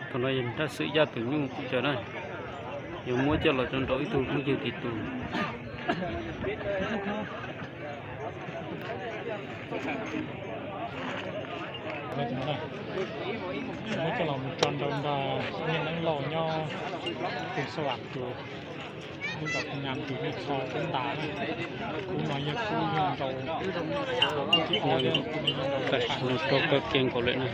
Thaum no yog Nraj Xwm Yaj tus nyuj kuv cawm na, yuav muab coj los tso rau ib tug phooj ywg tim tus. Muab coj los mus tso nrau nrog Nyiaj Neeb Lauj nyob pem Xab Vam tus, lub zos Phu Nyam tus nej txhua kub ntas na. Kub no yog kub yog nrau, kub thib ob, kub no yog nrau. Tam sim no rog kawg kiag nkaus lawm na.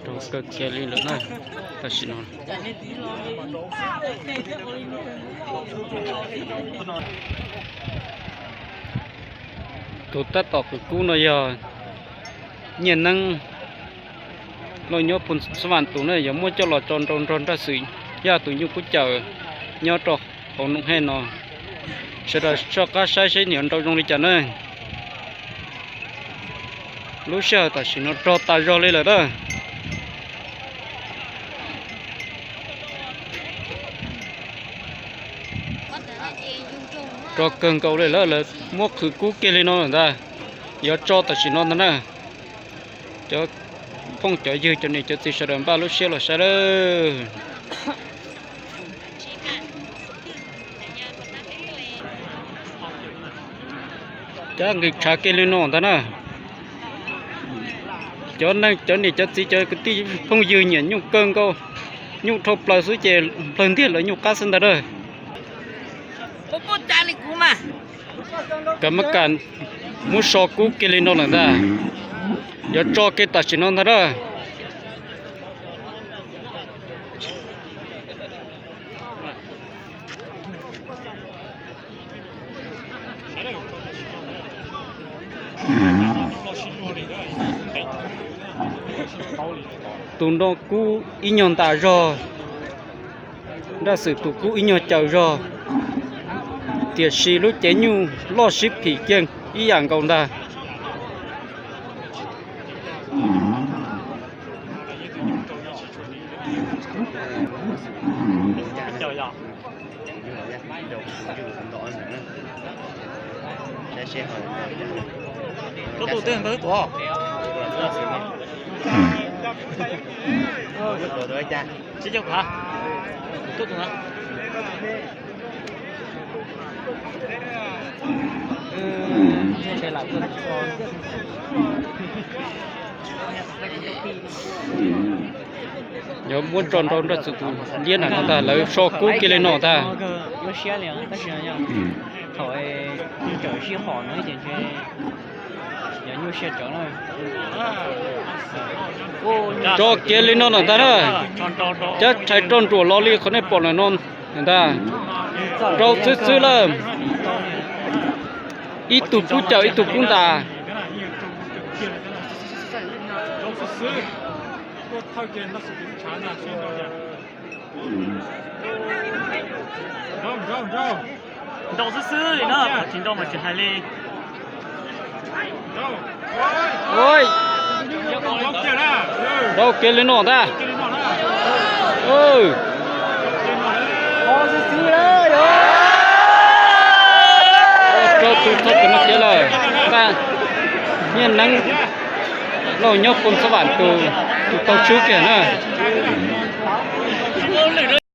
Rog kawg kiag li lawm na, tam sim no. Tus tab tom qhwv kub no yog Nyiaj Neeb Lauj nyob Phu Xab Vam tus na, yuav muab coj los tso nrau nrog Nraj Xwm Yaj tus nyuj kuv cawm nyob rau hauv Noom Hej no. Sawv daws soj qab saib seb nws yuav nrau zoo li cas na. Lub sij hawm tam sim no rog tas zog li lawm na. Rog kawg nkaus li lawm, lawv muab qhwv kub kiag li no lawm ntag. Yuav tso tam sim no ntag na. Cov phooj cov ywg, cov niam cov txiv sawv daws npaj lub siab los saib lawm. Cab nqis tshav kiag li no ntag na. Cov neeg cov niam cov txiv cov kwv tij phooj ywg nyiam nyuj kawg nkaus, nyuj dhau plaws xwb ces nplawg ntiag lawv nyuj qab xwb ntag na. Kav mab kas muab so kub kiag li no lawm ntag. Yuav tso kiag tam sim no ntag na. Tus no kub ib nyuag ntas zog, Nraj Xwm tus kub ib nyuag cawm zog, tiam sis lub cev nyuj loj sib phim kiag ib yam nkaus ntag. Yuav muab tso nrau Nraj Xwm tus liab nram no ntag, lawv so kub kiag li no ntag. Tso kiag li no lawm ntag na. Cab rhais roj nruam los li qhov nej pom lawm no ntag. Nrau xwb xwb lawm. Ib tug kub cawm ib tug kub ntas. Nrau xwb xwb li na, tsis nrau mas tsis hais li. Nrau kiag li no ntag. Rau tus thawj tus no kiag lawm. Nyiaj Neeb Lauj nyob Phoos Xab Vam tus, tus tau swb kiag na.